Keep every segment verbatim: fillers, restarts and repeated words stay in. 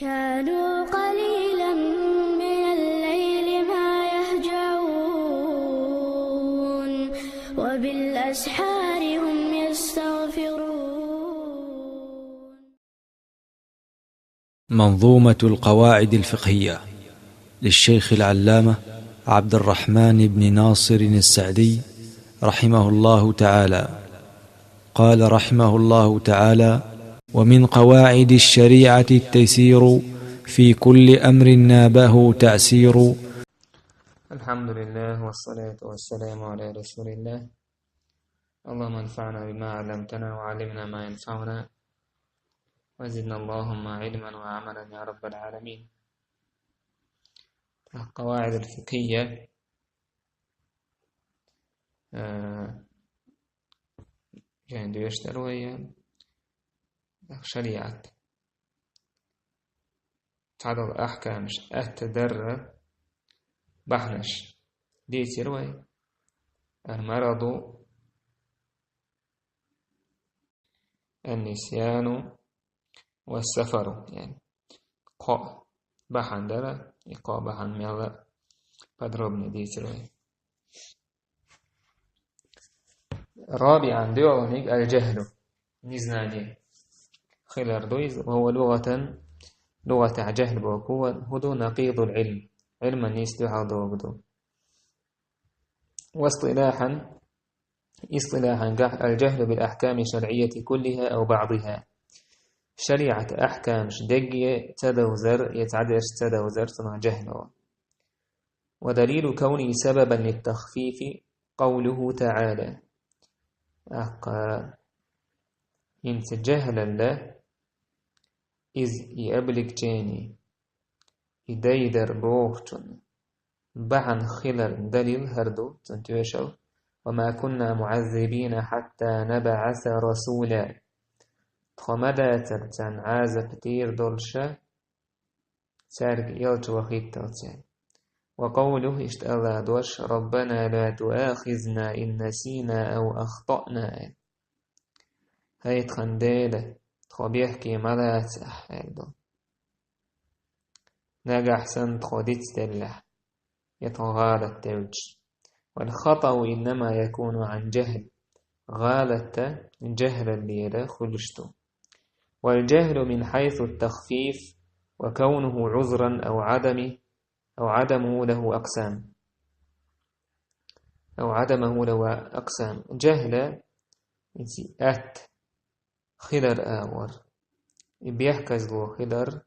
كانوا قليلا من الليل ما يهجعون، وبالأسحار هم يستغفرون. منظومة القواعد الفقهية للشيخ العلامة عبد الرحمن بن ناصر السعدي، رحمه الله تعالى. قال رحمه الله تعالى: ومن قواعد الشريعة التيسير في كل أمر نابه تعسير. الحمد لله والصلاة والسلام على رسول الله. اللهم انفعنا بما علمتنا وعلمنا ما ينفعنا وزدنا اللهم علما وعملا يا رب العالمين. القواعد الفقهية، آه، يعني دوشتر وهي شريعة. تعدل أحكامش التدر بحنش ديتير وي: المرض، النسيان، والسفر، يعني قا بحن درة، قا بحن ميلا подробно ديتير وي. رابعا، ديوغنيك الجهل، незнание. خلر دويز، وهو لغة، لغة جهل بوكو، هدو نقيض العلم. علم النيس دو حال دوغدو. واصطلاحا، اصطلاحا قح الجهل بالأحكام الشرعية كلها أو بعضها. شريعة أحكام شدقية تدوزر، يتعدش تدوزر، تنع جهل. ودليل كونه سببا للتخفيف قوله تعالى. أقا إنت جهل الله إذ يأبلك جيني إديدر بوغتون بحن خلر دليل هردو تنتوشو: وما كنا معذبين حتى نبعث رسولا. تخمداتر تن عازب تير دولشا تارك يلت وخيت تلتين. وقوله إشت الله دوش: ربنا لا تؤاخذنا إن نسينا أو أخطأنا. هاي تخنديلة تخو بيحكي ملات أحيدو. ناقا أحسن تخو ديت تلح يتغالط تلج. والخطأ إنما يكون عن جهل. غالة جهل الليلة خلشتو. والجهل من حيث التخفيف وكونه عذرا أو عدم، أو عدمه له أقسام. أو عدمه له أقسام. جهل إنسي أت خلر آور. إبيح كزلو خلر،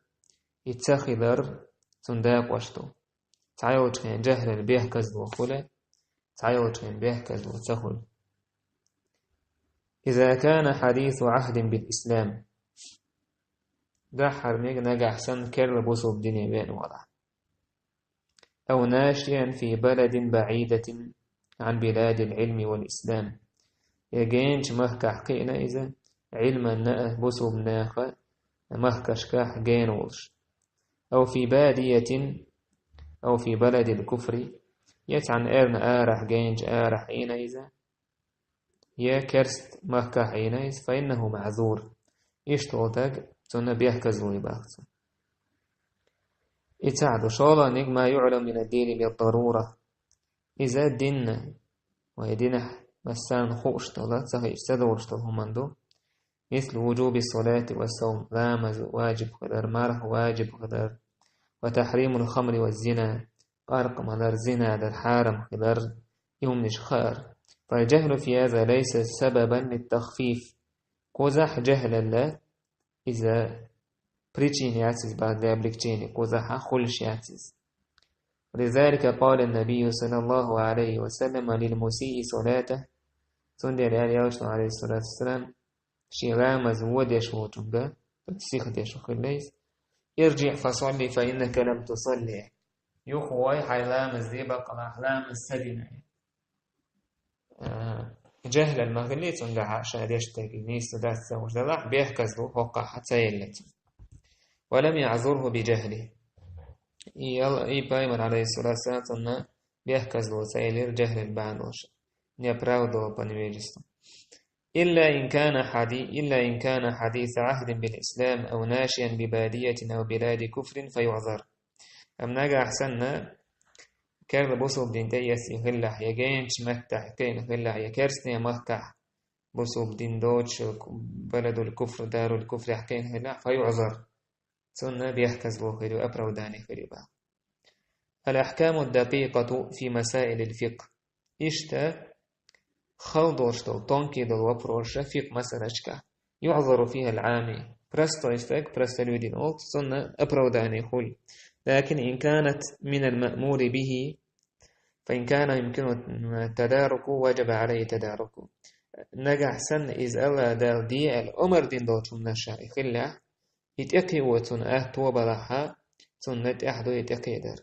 إتسا خلر تنداق وشتو. تعيوج كان جهل البيح كزلو خلر، تعيوج كان بيح كزلو تخل. إذا كان حديث عهد بالإسلام، دحر ميق نجح سن كير بوسو بدنيا بين ولا. أو ناشئا في بلد بعيدة عن بلاد العلم والإسلام. يجينش مهكح قينا إذا علما نأه بوسو بناخة مهكش كح جين ولش. أو في بادية، أو في بلد الكفر، يتعن إرن آرح جينج آرح إينا إذا، يا كرست مكة حينئذ، فإنه معذور. إشتولتك تنبيه كزوي باخت. إتعدو شولا نيك ما يعلم من الدين بالضرورة. إذا الدين ويدينح مسان خوش طلع، سخي استدور شتو همندو. مثل وجوب الصلاة والصوم، لامز واجب خلر، مارح واجب خلر، وتحريم الخمر والزنا، قرق ملر زنا در حارم خلر، يوم نشخار. فالجهل في هذا ليس سببا للتخفيف. قزح جهل الله إذا بريتشين ياتيز بعد لا بريتشين قزح خلش ياتيز. ولذلك قال النبي صلى الله عليه وسلم للمسيء صلاته، تندر عليه عليه الصلاة والسلام، شي لامز وديش ووتونغا، تسيخ ديش وخليس: ارجع فصلي فإنك لم تصلي. يخوي حي لامز دي بقى لامز سدنا. آه، جهل المغلي تنغا عشا ديش تاكي نيس دات سوش دلح بيحكز له هوقا حتى يلت. ولم يعذره بجهله. إي ال-، إي بايمن عليه الصلاة والسلام تنغا بيحكز له سيلير جهل الباندوش. Не оправдывал по невежеству. إلا إن كان حدي-، إلا إن كان حديث عهد بالإسلام أو ناشئا ببادية أو بلاد كفر فيعذر. Амма нагахь санна, керла бусулба дин тӀеэцна хиллехь, я генчу меттехь кхиъна хиллехь, я керстне махкахь бусулба дин доцуш, баладул куфр, дарул куфрехь кхиъна хиллехь, фа юъзар. Цунна бехказло хир ю, оправдание хир ю боху. الأحكام الدقيقة في مسائل الفقه. Иштта хала долуш долу, тонкий долу вопросаш фикъхӀ масалашкахь. يعذر فيها العامي. Простой стаг, простолюдин волчу, цунна оправдание хуьлу. لكن إن كانت من المأمور به، فإن كان يمكن التدارك وجب عليه التدارك. Нагахь санна иза АллахӀ Дала де аьлла омар дина долчу хӀуманаш и хиллехь, и тӀекхио цунна атто балахьа, цунна тӀехь ду и тӀекхидар.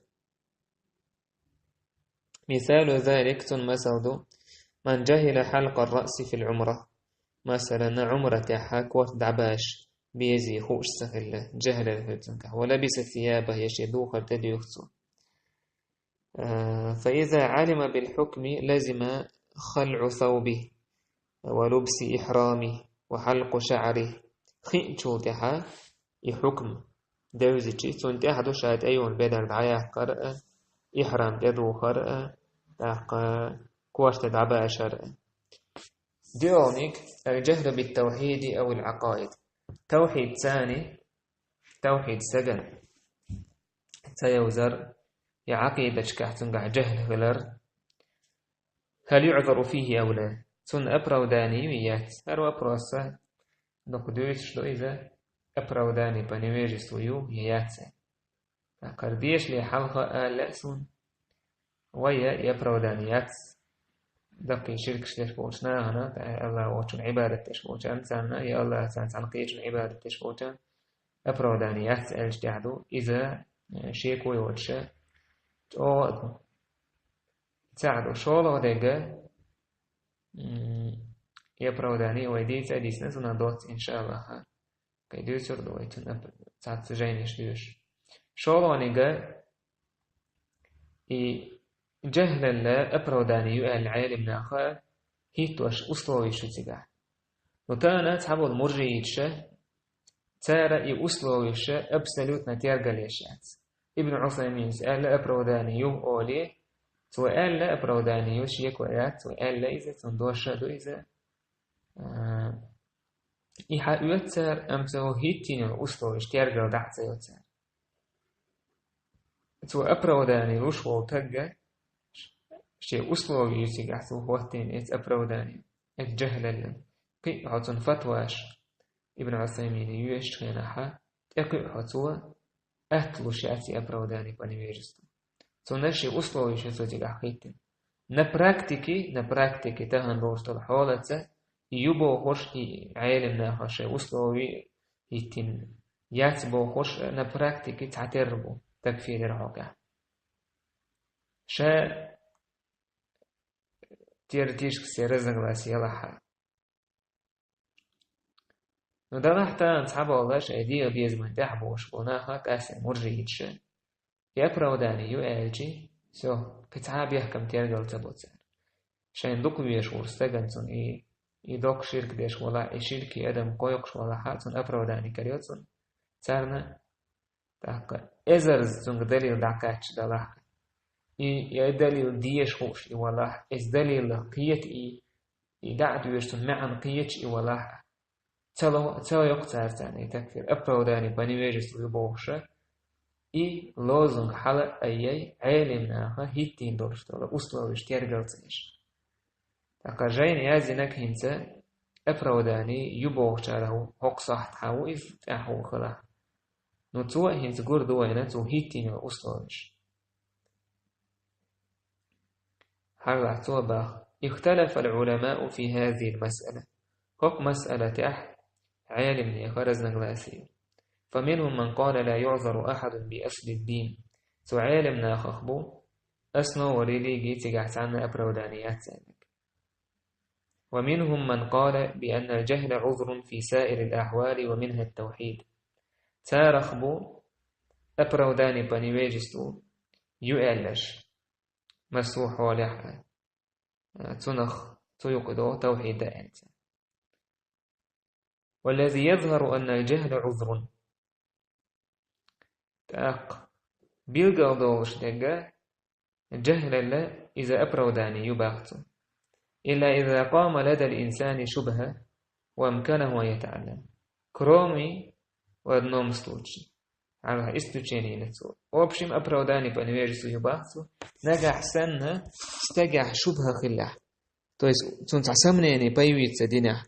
مثال ذلك, цунна масал ду: من جهل حلق الرأس في العمرة. Масалан, Ӏумра тӀехь корта дӀабаш безий хууш ца хилла, жахӀлал хир цуьнгахь. ولبس ثيابه, я шен духар тӀедуьйху цо. А, فإذا علم بالحكم لزم خلع ثوبه ولبس إحرامه وحلق شعره. Хиъначул тӀаьхьа и хьукм девзичи, цунна тӀехь ду ша тӀеюьйна бедар дӀаяккхар а, ихьрам тӀедухар а, тӀаккха корта дӀабашар а. ДоьалгӀаниг: الجهل بالتوحيد أو العقائد. Тавхьид царна, тавхьид стагана ца йовзар, я Ӏакъидаташкахь цуьнгахь жахӀл хилар. هل يعذر فيه أو لا؟ Цунна оправдание ю я яц? ХӀара вопроса дукха дуьйцуш ду иза, оправдание по невежеству ю я яц. ТӀаккха дешале хьалха ала лаьа суна, вай я и оправдание яц. Даккхий ширкаш деш болчу нахана, тӀаккха АллахӀ воцунна Ӏибадат деш болчарна, царна, я АллахӀ, царна цхьана кхечунна Ӏибадат деш болчарна оправдание яц аьлча тӀехь ду. Иза, э, шеко йоцуша, чӀогӀа а ду. Ца а ду. ШолгӀа дерг, м, и оправдание вай дийца а дийцина, цунах доцца, иншааллахӀ. Кхин дуьйцур ду вай цунна цхьацца жайнаш доьшуш. ШолгӀаниг, и жахӀлалла оправдание ю аьлла Ӏелам наха хӀиттош условиш ю цигахь. Ну, тахана цхьаболу муржииташа, цара и условиша абсолютно тергал еш яц. Ибн Ӏусайминас аьлла оправдание ю олий, цо аьлла оправдание ю, шеко яц, цо аьлла иза, цунна дош а ду иза. А, и хьаоьцу цара, амма цо хӀиттийна йолу условиш тергал дӀа а ца йо цара. Цо оправдание луш волу тагга шен условие ю цигахь, цо хӀоттийна эца оправдание, эца жахӀлаллан. Кхин а хьо цунна фатваш, Ибн Ӏусаймина йоьшучу хенахьа, тӀекхуьу хьо цо, атта луш яц и оправдание по невежеству. Цунна шен условиш ю цо цигахь хӀиттина. На практике, на практике тахана долуш долу хьолаца, и ю бохуш, и Ӏелам наха шайн условие хӀиттина яц бохуш, на практике цхьатерра бу такфирера хьокъехь. Ша теоретически разногласие ялахьа. Ну, далахь тахана цхьаболу шайн дегӀан безаман тӀехь болуш болу наха, къаьсттина муржииташа, и оправдание ю аьлчи, всё, кхин цхьа а бехкам тергал ца бо цара. Шайна дукха везаш волу стагана цунна и, и доккха ширк деш валахь, и ширкий адам кхойкхуш валахьа, цунна оправдание карайо цунна. Царна тӀаккха эзарза цуьнга далил дӀакхаьчча далахь, и, я далил дезаш хууш и валахь, эца далилах кхета и, и дӀа а доьжуш цунна маьӀна кхеташ и валахь, ца ло-, ца йоккху цара царна и такфир, оправдание по невежеству ю бохуша, и лозунг хьала а айъай, Ӏелам наха хӀиттийна долуш долу условиш тергал ца еш. ТӀаккха жайна яздинарг хӀинца оправдание ю бохучарах ву, хӀокху сахьтехь ву иза, тӀаьхьа ву хилахь. Ну, цо а хӀинца гур ду вайна цо хӀиттийна условиш. Хьаллахь цо баха: اختلف العلماء في هذه المسألة. ХӀокху масъала тӀехь Ӏелам нехан разногласие ю. فمنهم من قال لا يعذر أحد بأصل الدين. Цу Ӏелам нахах бу, основа религии цигахь цхьанна оправдание яц аьлларг. ومنهم من قال بأن الجهل عذر في سائر الأحوال ومنها التوحيد. Царах бу оправдание по невежеству ю аьлларш, массо а хьолехь а, цунах цу юкъа догӀу тавхьид а аьлла. والذي يظهر أن الجهل عذر. ТӀаккха билгал долуш дерг, жахӀлалла иза оправдание ю боху цо. إلا إذا قام لدى الإنسان شبهة وأمكنه أن يتعلم. Кроме в одном случае. Хьажал, исключение ю цо. В общем, оправдание по невежеству ю боху цо. Нагахь санна стагехь шубха хиллехь. То есть, цунна цхьа сомнение появиться динехь.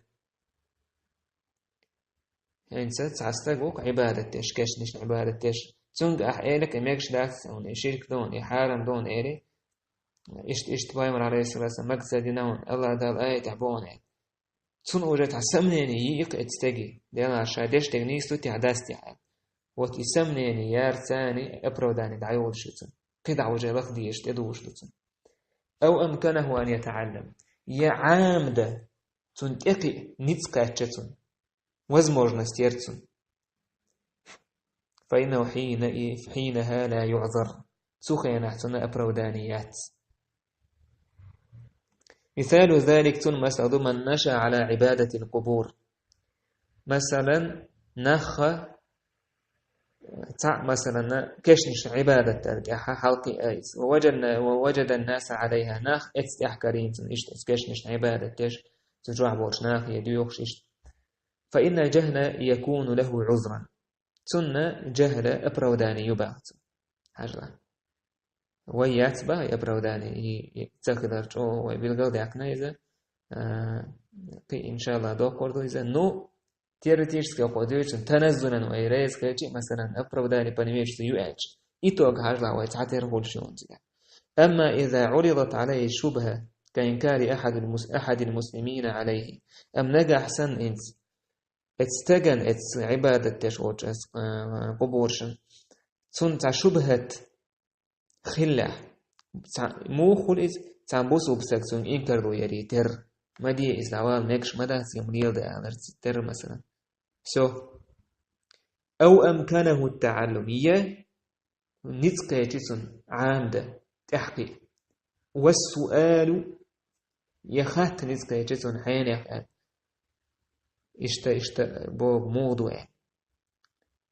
ХӀинца цхьа стаг ву-кх Ӏибадат деш, кешнашна Ӏибадат деш. Цуьнга ахь элира, и мегаш дац, и ширк ду, и хьарам ду, эли. Иштта, иштта пайхамар, алейхиссалату вассалам, мегаш ца дина, АллахӀ Дала аятехь боху аьлла. Цунна уже цхьа сомнение йиъ-кх и стеган. Делахь ша деш дерг нийса ду техь, дац техь аьлла. Вот и сомнение ярцани оправдание дӀайолуш ю цунна. КхидӀа уже лаха дезаш тӀедугӀуш ду цунна. أو أمكنه أن يتعلم. Я Ӏамадан цунна тӀекхиа ницкъ кхаьчча цунна. Возможность яра цунна. فإنه حين، حينها لا يعذر. Цу хенахь цунна оправдание яц. مثال ذلك, цунна масал ду, من نشأ على عبادة القبور. Масалан, нах цхьаъ, масалан, кешнашна Ӏибадат дар тӀехь хьалкхиа иза. ووجد، ووجد الناس عليها, нах эцу тӀехь карийна цунна иштта, эцу кешнашна Ӏибадат деш, цу чохь болчу нахе доьхуш иштта. فإن الجهل يكون له عذرا. Цунна жахӀла оправдание ю боху цо. Хьажал. Вай яц боху и оправдание, и, и ца хилар чӀогӀа вай билгал даьккхина иза. А, кхин, иншаллахӀ, доккхур ду иза. Ну, теоретически кхо дуьйцу, таназзулан вай реза хилча, масалан, оправдание по невежеству ю аьлча. Итог, хьажал, вай цхьатера хуьлуш ю хӀинца. أما إذا عرضت عليه الشبهة كإنكار أحد المس-، أحد المسلمين عليه. Амма нагахь санна хӀинца эцу стеган, эцу Ӏибадат деш волчу эцу, а, къубуршна, цунна цхьа шубхат хиллехь, цхьа, муха хуьлу иза, цхьана бусулба стага цуьнга инкарло яре терра, ма де иза, дӀавала, мегаш ма дац, я ма леладе алар терра, масалан. Всё. أو أمكنه التعلم. Я ницкъ кхечи цунна Ӏамадан, тӀаьхьакхиа. والسؤال, я хатта ницкъ кхечи цунна хьенех аьлла. Иштта, иштта боху муха ду аьлла.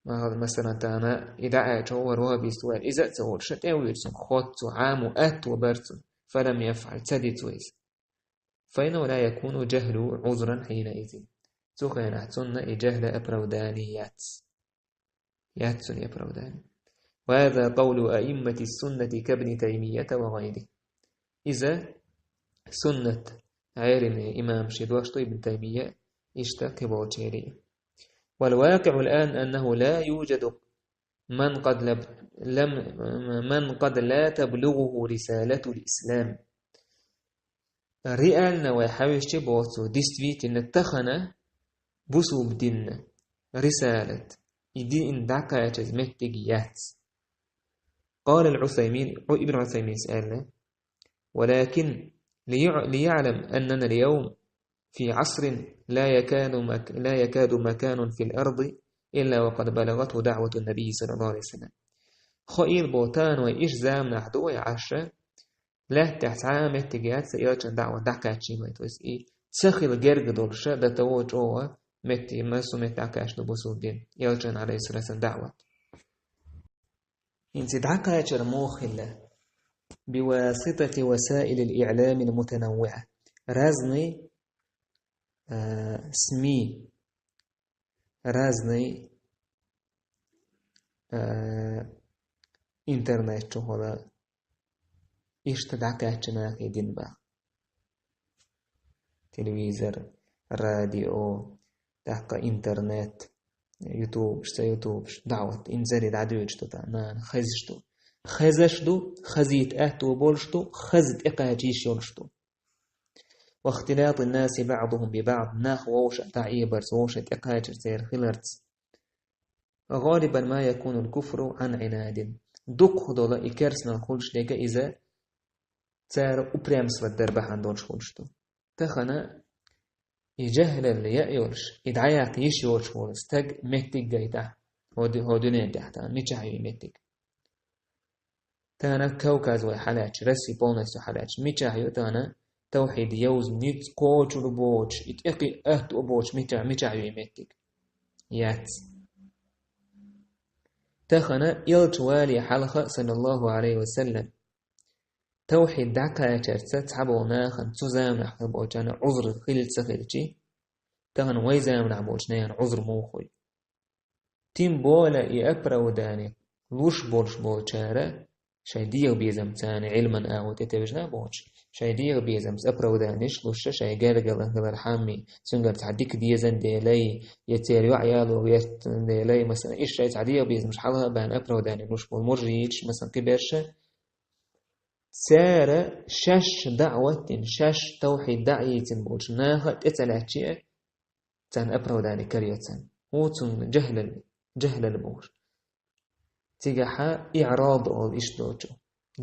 Ма-, масалан, тахана и дӀааьлча вара вахабист ву аьлла, иза а ца волуш, ша тӀе а вуьйцу, хотту цо, Ӏамо аьтто бара цунна. فلم يفعل, ца дицо иза. فإنه لا يكون الجهل عذرا حينئذ. Цу хенахь цунна и жахӀла оправдание яц. Яц цунна оправдание. وهذا قول أئمة السنة كابن تيمية وغيره. Иза суннат Ӏеламийн имамашийн дош ду, Ибн Таймия, иштта кхин болчеран. والواقع الآن أنه لا يوجد من قد لب-، لم، من قد لا تبلغه رسالة الإسلام. Реально вай хьаьвсича боху цо, действительно, тахана бусулба динан рисалат, и дин дӀакхачаза меттиг яц. قال العثيمين, Ӏу-, Ибн Ӏусайминс аьлла: ولكن ليع-، ليعلم أننا اليوم في عصر لا يكاد مك-، لا يكاد مكان في الأرض إلا وقد بلغته دعوة النبي صلى الله عليه وسلم. Хоийла боху, тахана вай иштта заманахь ду вай Ӏаш, лаьттахь цхьа а меттиг яц, элчан даӀват дӀакхаьчна вай. То есть и ца хила герга долуш, до того чӀогӀа метте, массо а метте дӀакхаьчна ду бусулба дин, элчан, алейхиссалату вассалам, даӀват. ХӀинца дӀакхачар муха хилла? بواسطة وسائل الإعلام المتنوعة. Разные, э, СМИ, разные, э, интернет чухула иштта дӀакхаьчна нахе дин боху. Телевизор, радио, тӀаккха интернет, ютубаш, ца ютубаш, даӀват, инзаре дӀадоьдуш ду тахана, нана, хезаш ду. Хезаш ду, хазийта аьтто болуш ду, хаза тӀекхача йиш йолуш ду. واختلاط الناس بعضهم ببعض, нах вовшах дӀаэбарца, вовшах тӀекхачар церан хиларца. غالبا ما يكون الكفر عن عناد. Дукхах долу и керстанал хуьлуш дерг иза цара упрямство дар бахьана долуш хуьлуш ду. Тахана и жахӀлалла яа йолуш, и дӀаяккха йиш йоцуш волу стаг меттиг гайтахь, хӀо ду-, хӀо дуьнен тӀехь тахана, мичахь ю и меттиг? Тахана Кавказ вай хьалаьцча, Россия полностью хьалаьцча, мичахь ю тахана тавхьид йовза ницкъ кхочур боцуш, и тӀекхиъ аьтто боцуш мичахь, мичахь ю и меттиг? Яц. Тахана элча вале хьалха, саллаллаху Ӏалайхи ва саллам, тавхьид дӀакхачарца цхьаболу нахана цу заманахь хилла болчарна Ӏузр хилла ца хилчи, тахана вай заманахь болчу нахана Ӏузр муха хуьлу? Тем более и оправдание луш болуш болчара шайн дегӀан безамца, Ӏилман агӀо тӀетевжина а боцуш, шайн дегӀан безамца оправданиеш луш, шайн гергарло хилар хьаммий, цуьнгара цхьа дика дезан делай, я церан йоӀ яло гӀертан делай, масала, иштта шайн цхьа дегӀан безамаш хьалха а баьхна оправдание луш болу муржиташ, масала, кхиберш, цара шаьш даӀват дина, шаьш тавхьид даӀийцина болчу наха тӀе ца лаьттаче а, царна оправдание карайо царна. ХӀун цунна жахӀлал, жахӀлал бохуш. Цигахьа иӀрад олу иштта долчу.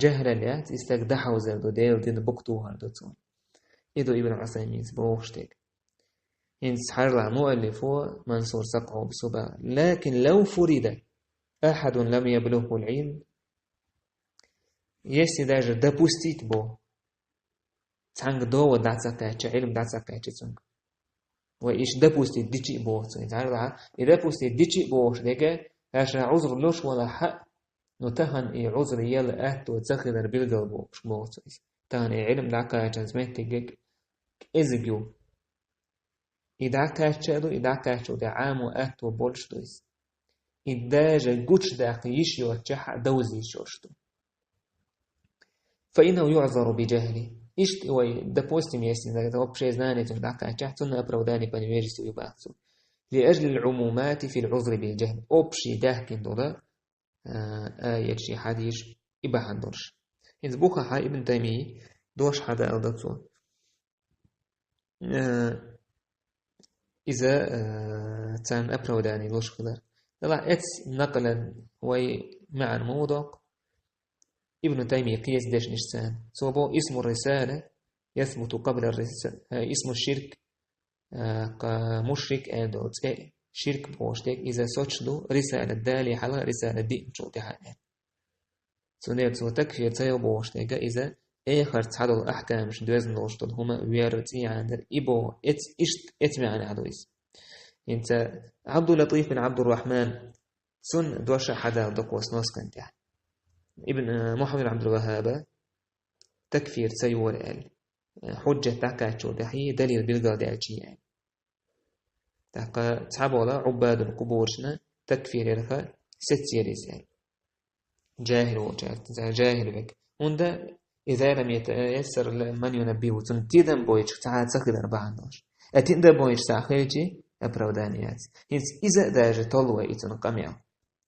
ЖахӀлал яц, и стаг дӀахьовзар ду, Делан динан букъ тухар ду цунна. И ду Ибн Ӏусайминс бохуш дерг. ХӀинца хьажал муаллифо, Мансур Сакъоба, цо боху: «Лакин лав фурида ахьадун лам яблугӀхул Ӏилм». Если даже допустить бо, цхьаьнга довод дӀа ца кхаьчча, Ӏилм дӀа ца кхаьчча цуьнга. Вай иштта допустить дичи а боху цо иза. ХӀара лахьа, и допустить дичи а бохуш дерг, ша Ӏузр луш валахь а, ну, тахана и Ӏузр яла аьтто ца хилар билгал бохуш боху цо иза. Тахана и Ӏилм дӀакхачарца меттиг кӀезиг ю. И дӀакхаьчча а ду, и дӀакхаьчча а ду, Ӏамо аьтто болуш ду иза. И даже гучудаккха йиш йоцчахь а довза йиш йолуш ду. فإنه يعذر بجهله. Иштта вай, допустим, если на общее знание цунна дӀакхаьччахь, цунна оправдание по невежеству ю боху цо. لأجل العمومات في العذر بالجهل. Общий даьхкина долу, а, аяташ, хьадисаш и бахьана долуш. ХӀинца бухахьа Ибн Таймий дош хьадала до цо. Э, иза, э, царна оправдание луш хилар. Делахь эцу накъалан вай маьӀна ма ву доккху. Ибн Таймий кхечу дешнашца. Цо боху: «Исму рисала ясбуту къабла риса-, э, исму ширк, э, кха мушрик аьлла долу цӀе, ширк бохуш дерг, иза соцуш ду, рисалат дале хьалха, рисалат диъначул тӀаьхьа», аьлла. Цундела цо такфир ца йо бохуш дерг, иза эхар цхьадолу ахкамаш доьзна долуш долу хӀума вер цӀе яьннар и боху, эц-, иштта эцу маьӀнехь ду иза. ХӀинца Ӏабдул-Латиф бин Ӏабдуррахьман, цунна дош а хьадала дукха сносхан тӀехь. Ибн, э, Мухьаммад Ӏабдул-Ваххаба такфир ца йора аьлла. Э, хьуджат дӀакхаччул тӀаьхьа далил билгалдаьлчий аьлла. ТӀаккха цхьаболу Ӏуббадул къубуршна такфир ярх сецира иза аьлла. Жахил волчаьрца, жахил вег. ХӀунда иза лам ятаяссар ла-, ман юнаббигӀу, цунна тидам бойтуш цхьа а ца хилар бахьана долуш. Э, тидам бойтуш цхьа хилчи, оправдание яц. ХӀинца иза а даже толлу вай и цунна къамел.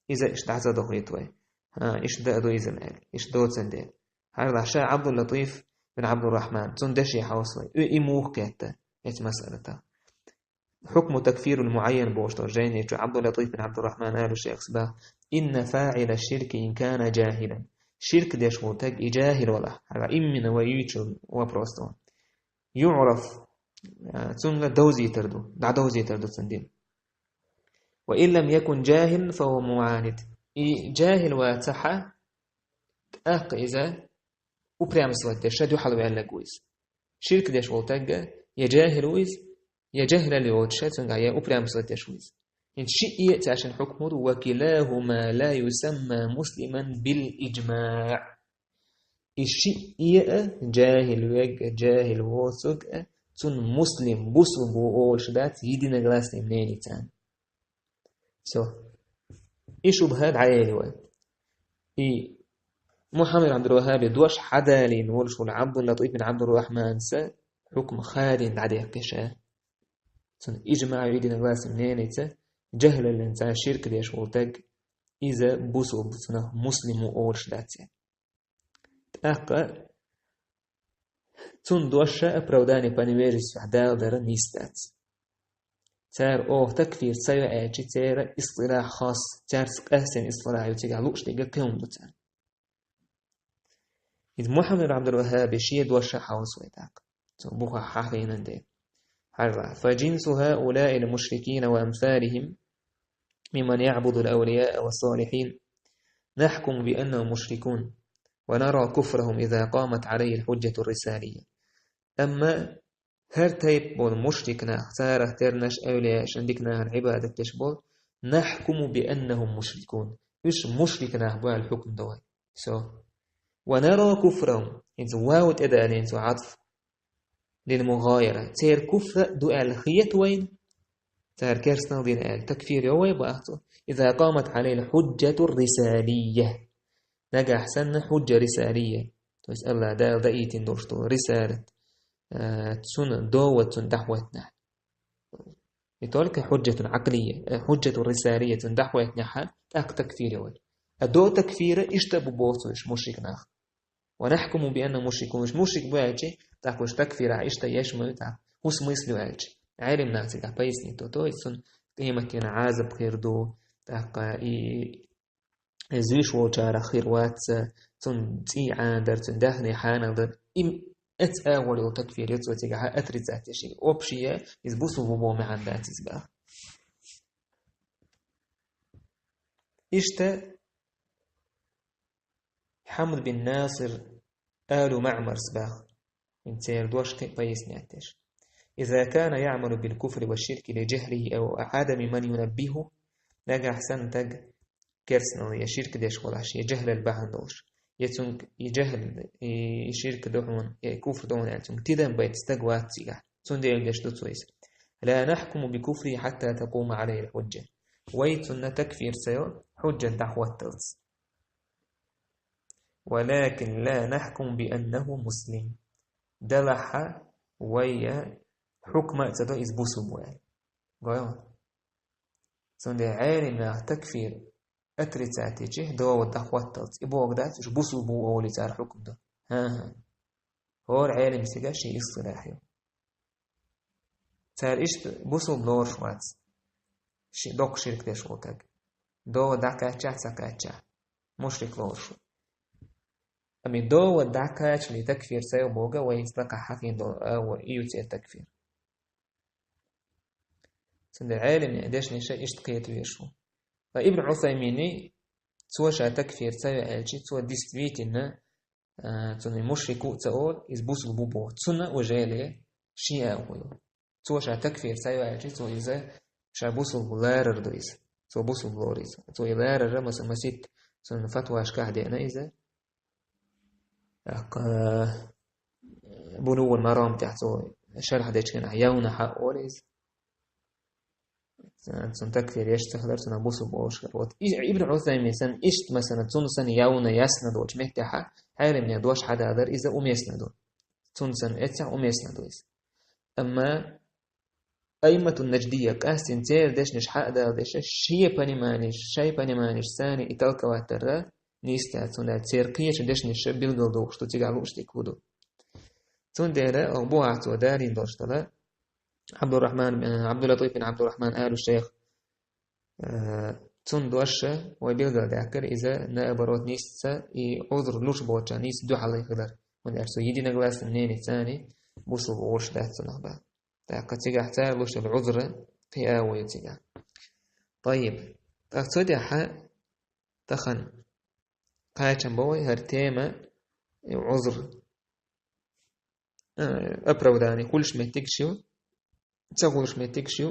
Иза иштта дӀа ца дохуьйту вай. ХӀа, иштта дан а ду иза аьлла, иштта доцан дела. ХӀара лахьа ша Ӏабдул-Латиф бин Ӏабдуррахьман, цунна деше хьовса вай. И, и муха кхетта эцу масъалатах. Хьукму такфирул муайян бохуш долу жайни чу Ӏабдул-Латиф бин Ӏабдуррахьман алу шайхас боху: «Инна фаъила ширки ин кана жахилан». Ширк деш волу таг и жахил валахь, хьала иммина вай юьйцу вопрос тӀехь. ЮӀраф, а, цунна довзийтар ду, дӀадовзийтар ду цунна дин. «Ва ин лам якун жахилан, фа хува муӀанид». И жахил вацахьа, тӀаккха иза упрямствовать деш, ша дуьхьал ваьллаг ву иза. Ширк деш волу тагга, я жахил ву иза, я жахилалли воцуша цуьнга, я упрямствовать деш ву иза. ХӀинца шиъ а цаьршинна хьукму ду: «Ва килахума ла юсамма муслиман бил иджмаъ». И шиъ а, жахил вег а, жахил воцург а, цунна муслим, бусулба ву олуш дац единогласный мненица. Всё. И шубха дӀаели вай. И Мухьаммад Ӏабдул-Ваххаби дош хьадалийна волуш волу Ӏабдул-Латиф бин Ӏабдуррахьманса хьукма хадийна дӀадехкиша. Цунна ижмаъ, единогласный мненица, жахилаллица ширк деш волу таг, иза бусулба, цунах муслим ву олуш дац. ТӀаккха цунна дош а оправдание по невежеству далдар нийса дац. Цара оха такфир ца йо аьлчи, церан истилахь хас, цаьрца къаьстина истилахь ю, цигахь лууш дерг кхин хӀума ду царна. Иза Мухьаммад Ӏабдул-Ваххаби шен дош а хьовса вай тӀаккха. Цо бухахь хьахийнан дела. Хьажал: «Фа жинсу хӀаулаил мушрикина ва амсалихим мимман яъбудул аулияа ва салихин нахькуму би аннахум мушрикун ва нара куфрахум иза къамат Ӏалайхил хьуджатур рисалия». Амма хӀара тайпа болу мушрик нах, царах тернаш, эвлияаш, дика нахана Ӏибадат деш болу, نحكم بأنهم مشركون. Уьш мушрик нах бу аьлла хьукм до вай. Всё. ونرى كفرهم. ХӀинца واو тӀедалийна цо عطف للمغايرة. Церан куфр а ду аьлла хета вайна. Цара керстанал дина аьлла такфир йо вай бахьа цо. إذا قامت عليه الحجة الرسالية. Нагахь санна хьуджа рисалия. То есть АллахӀ Дала даийтина долуш долу рисалат. Э, цунна довод цунна дӀахӀоьттинехь. Не только хьуджатун Ӏакълия, э, хьуджатун рисалия цунна дӀахӀоьттинехь, тӀаккха такфир йо вай. А до такфира иштта бу боху цо уьш мушрик нах. ونحكم بأنهم مشركون. Уьш мушрик бу аьлча, тӀаккха уьш такфирехь иштта еш ма ю тӀаккха. ХӀун смысл ю аьлча. Ӏелим нах цигахь пояснить до. То есть цунна къематдийнахь Ӏазап хир ду, тӀаккха и, и зуьйш волчарах хир вац, цунна цӀий Ӏанадар, цунна даьхни хьанал дар. Им эц агӀор йолу такфир ю цо цигахь отрицать деш. Общее, иза бусулба бу боху маьӀна дац иза баха. Иштта Хьамд бин Насир, Алу Маъмарс баха. ХӀинца церан дош кхин а пояснять деш. إذا كان يعمل بالكفر والشرك لجهله أو عدم من ينبهه, нагахь санна стаг керстанал я ширк деш волахь, я жахӀлал бахьана долуш, я цуьнга и жахӀл, и ширк ду хьуна, я куфр ду хьуна аьлла, цуьнга тидам байта стаг вац цигахь. Цундела деш ду цо иза. لا نحكم بكفره حتى تقوم عليه الحجة. Вай цунна такфир ца йо, хьуджат дӀахӀотталц. ولكن لا نحكم بأنه مسلم. Делахь а вай хьукма а ца до иза бусулба ву аьлла. Гой хьуна? Цундела Ӏелим наха такфир отрицать дичи, довод дӀахӀотталц. И бохург дац, уьш бусулба бу олий цара хьукм ду. ХӀан-хӀа. ХӀора Ӏелим стигахь шен ихтилаф ю. Цара иштта бусулба лоруш вац. Ши-, доккха ширк деш волу стаг. Довод дӀакхаьччахь а, ца кхаьччахь а. Мушрик лоруш ву. Амма и довод дӀакхачале такфир ца йо бохург вай хӀинца лакхахь хьахийна долу агӀо, и ю церан такфир. Цундела Ӏелимийн дешнаш иштта кхета везаш ву. Ткъа Ибн Ӏусаймини, цо ша такфир ца йо аьлчи, цо действительно, а, цунна мушрик ву а ца олу, иза бусулба ву боху. Цунна уже ле шен агӀо ю. Цо ша такфир ца йо аьлчи, цо иза ша бусулба ларар ду иза. Цо бусулба лору иза. Цо и ларар, маса-, масийтта цунна фатвашкахь деана иза. ТӀаккха, э, Булугъул Марам тӀехь цо шархь дечу хенахь явна хьаъ олу иза. Цунна такфир еш ца хилар, цунах бусулба олуш хилар. Вот и-, Ибн Ӏусаймин санна, иштта, масала, цунна санна явна ясно долчу меттехь а, Ӏелимийн дош хьадалар иза уместно ду. Цунна санна эццехь уместно ду иза. Амма Айматун Надждия, къаьстина церан дешнаш хьа а дала деш, шен пониманеш, шайн пониманеш санна и толковать дарра, нийса дац, цундела церан кхечу дешнаша билгалдохуш ду, цигахь лууш дерг хӀун ду. Цундела, оха бухахь цо далийна долуш дала, Абдурахман, э, Абдулатиф бин Абдурахман Алу Шейх, э, цунна дош вай билгалдаьккхира, иза, наоборот, нийсса и Ӏузр луш болчарна нийсса дуьхьал хилар. ХӀунда аьлча цо единогласный мнение цани бусулба олуш дац цунах баха. ТӀаккха цигахь цара луш йолу Ӏузр кхин а ву ю цигахь. Тайиб. ТӀаккха цу тӀехь тахана кхачам бо вай хӀара тема, и Ӏузр, э, оправдание хуьлуш меттигаш ю, ца хуьлуш меттигаш ю.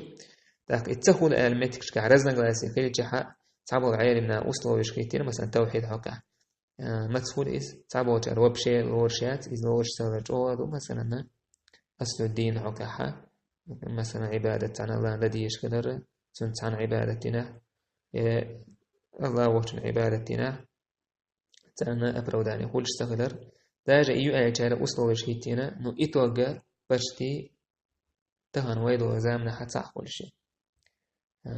ТӀаккха и ца хуьлу аьлла меттигашкахь разногласие хилчахь а, цхьаболу Ӏелимна условиеш хӀиттийна, масалан, тавхьид хьокъехь. Э, маца хуьлу иза? Цхьаболчара вообще лоруш яц, иза лоруш ца хилар чӀогӀа ду, масалан, аслу дин хьокъехь, масалан, Ӏибадат цхьана АллахӀна дан дезаш хилар, цунна цхьана Ӏибадат динехь, э, АллахӀ воцчунна Ӏибадат динехь, царна оправдание хуьлуш ца хилар. Даже и ю аьллачара условиеш хӀиттийна, ну, итога почти тахана вай долу заманахь цхьаъ хуьлуш ю. Э,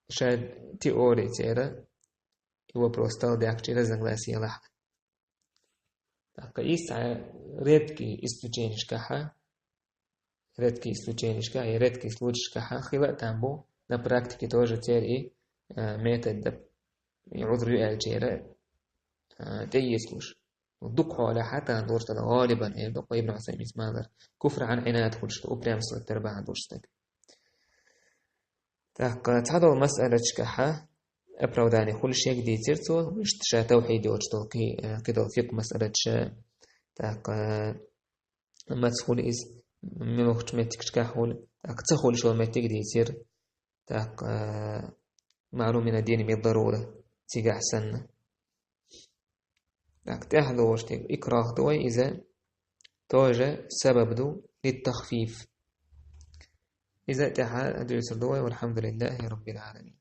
шайн теори церан и вопрос талла даьккхича разногласие лахь. ТӀаккха иза цхьа редкий исключенешкахь, редкий исключенешкахь, и редкий случайшкахь хила а там бу, на практике тоже церан и, э, метод да, и Ӏузр ю аьллачара, э, тӀеэцалуш. Дукха хьолехь а тахана долуш дала гӀалибан, э, дукха Ибн Ӏусайминс ма-аллара, куфр Ӏан Ӏинад хуьлуш ду, упрямство тера бахьана долуш стаг. ТӀаккха цхьадолу масъалаташкахь, оправдание хуьлуш ерг дийцира цо, иштта ша тавхьид йоцуш долу кхи-, э, кхидолу фикъхӀ масъалаташ, тӀаккха, э, маца хуьлу иза, муьлхачу меттигашкахь хуьлу, тӀаккха ца хуьлуш йолу меттиг дийцира, тӀаккха, э, маълум мин ад-дин бид-дарура, цигахь санна. ТӀаккха тӀаьхьа лоруш дерг икрахӀ ду вай, иза тоже сабаб ду литтахфиф. Иза тӀаьхьа дуьйцур ду вай, валхьамдулиллахӀи раббил Ӏаламин.